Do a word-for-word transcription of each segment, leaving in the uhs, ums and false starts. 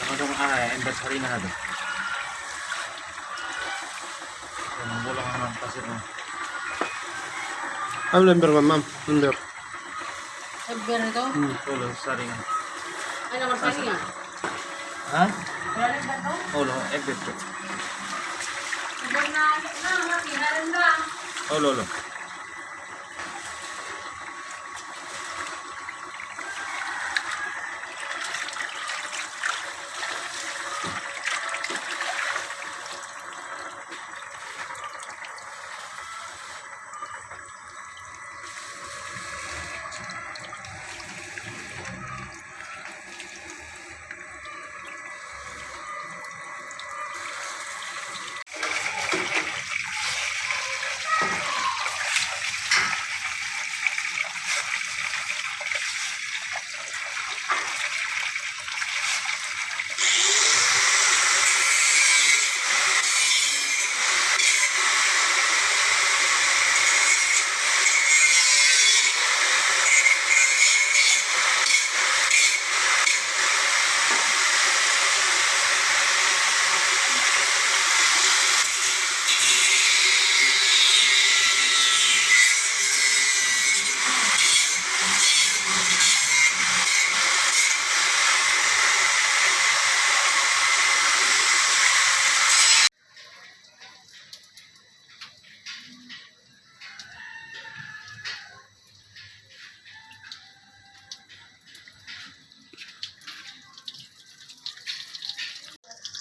Adong aha, ember saringan ate. Emang bolong, emang pasir, emang. Am, ember, Mam, Mam, ember. Ember itu? Hmm. Olo, saringan. Ada nomor saringan? Hah? Berapa ember itu? Olo, ember itu. Ember na, na, mati, na rendang. Olo, olo.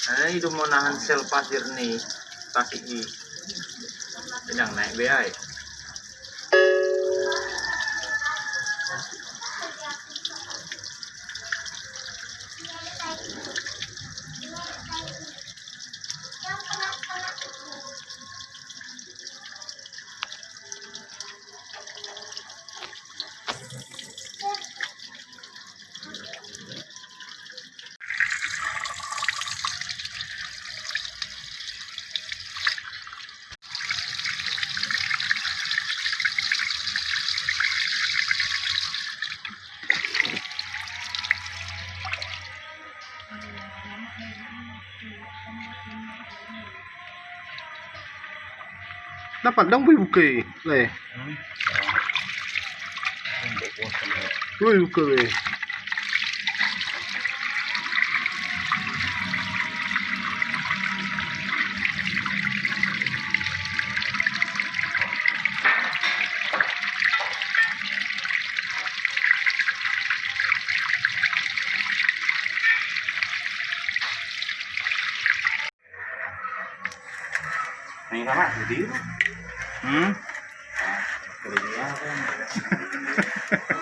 Nah, i do monahan sel pasir ni tasik i. Inang naik be ai. Dapat dong bui buka i. Le. Bui buka be. Ini sama, jadi. Hmm? Nah, kerja apa?